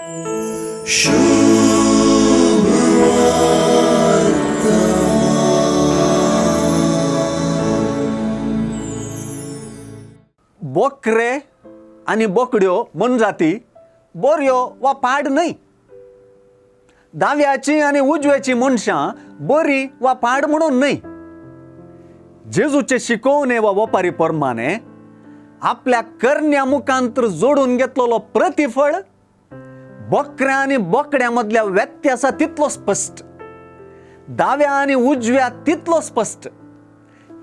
बोकरे आनी बोकड्यो मोनजाती बऱ्यो वा पाड न्हय. दाव्याची आनी उजव्याची मनशां बरी वा पाड म्हणून न्हय. जेजूचे शिकोवणे वा वपारी प्रमाणे आपल्या करण्या मुखांतर जोडून घेतलेलो प्रतिफळ बोकऱ्या आनी बोकड्या मदल्या व्यत्यासा तितलो स्पश्ट, दाव्या आनी उजव्या तितलो स्पश्ट.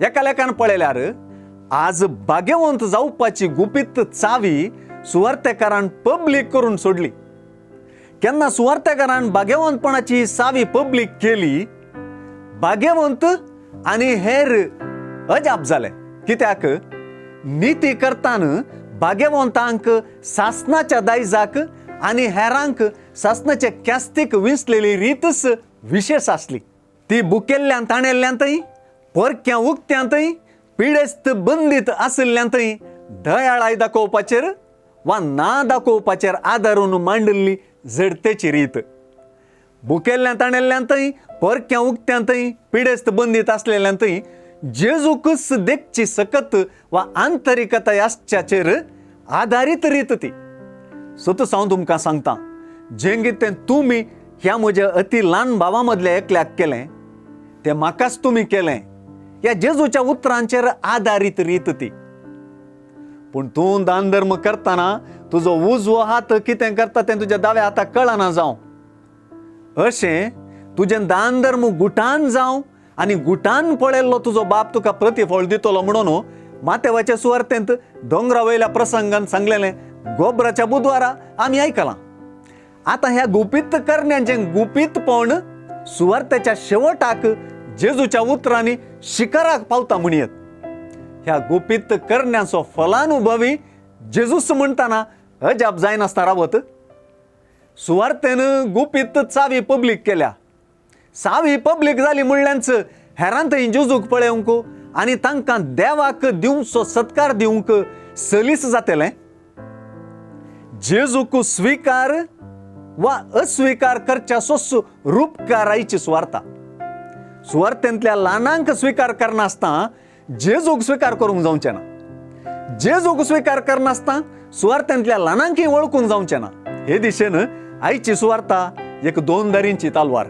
एका लेखान पळयल्यार आज भाग्यवंत जावपाची गुपीत चावी सुवार्तेकारान पब्लीक करून सोडली. केन्ना सुवार्तेकारान भाग्यवंतपणाची चावी पब्लीक केली, भाग्यवंत आनी हेर अजाप जाले. कित्याक निती करतान भाग्यवंतांक सासनाच्या दायजाक आनी हेरांक सासनाचे कॅस्तीक विंचलेली रीतच विशेश आसली. ती बुकेल्ल्यान ताणेल्ल्यांतय, परक्या उक्त्यांतय, पिडेस्त बंदीत आशिल्ल्यांतय दयाळाय दाखोवपाचेर वा ना दाखोवपाचेर आदारून मांडिल्ली झडतेची रीत. बुकेल्ल्यान ताणेल्ल्यांतय, परक्या उक्त्यांतय, पिडेस्त बंदीत आसलेल्यांतय जेजूकच देखची सकत वा आंतरिकताय आसच्याचेर आदारीत रीत ती. सतूच हांव तुमकां सांगता, जें कितें तुमी ह्या म्हज्या अती ल्हान भावां मदल्या एकल्याक केलें तें म्हाकाच तुमी केलें, ह्या जेजूच्या उतरांचेर आदारीत रीत ती. पूण तूं दान धर्म करतना तुजो उजवो हात कितें करता तें तुज्या दाव्या हाताक कळना जावं, अशें तुजें दान धर्म गुटान जावं आनी गुटान पळयल्लो तुजो बाप तुका प्रतिफळ दितलो म्हणून मातेवाच्या सुवार्तेंत दोंगरा वयल्या प्रसंगान सांगलेलें गोबराच्या बुधवारा आमी आयकलां. आतां ह्या गुपीत करण्यांचें गुपीतपण सुवार्तेच्या शेवटाक जेजूच्या उतरांनी शिखराक पावता म्हणयेत. ह्या गुपीत करण्याचो फलानुभवी जेजूस म्हणटाना अजाप जायनासतना रावत. सुवार्तेन गुपीत चावी पब्लीक केल्या. चावी पब्लीक जाली म्हणल्याच हेरां थंय जेजूक पळोवंक आनी तांकां देवाक दिवचो सत्कार दिवंक सलीस जातलें. जेजूक स्विकार वा अस्विकार करच्यासोच रुपकारायची सुवार्ता. सुवार्तेंतल्या ल्हानांक स्विकार करनासतना जेजूक स्विकार करूंक जावचें ना, जेजूक स्विकार करनासतना सुवार्तेंतल्या ल्हानांकय वळखूंक जावचें ना. हे दिशेन आयची सुवार्ता एक दोन दरींची तलवार.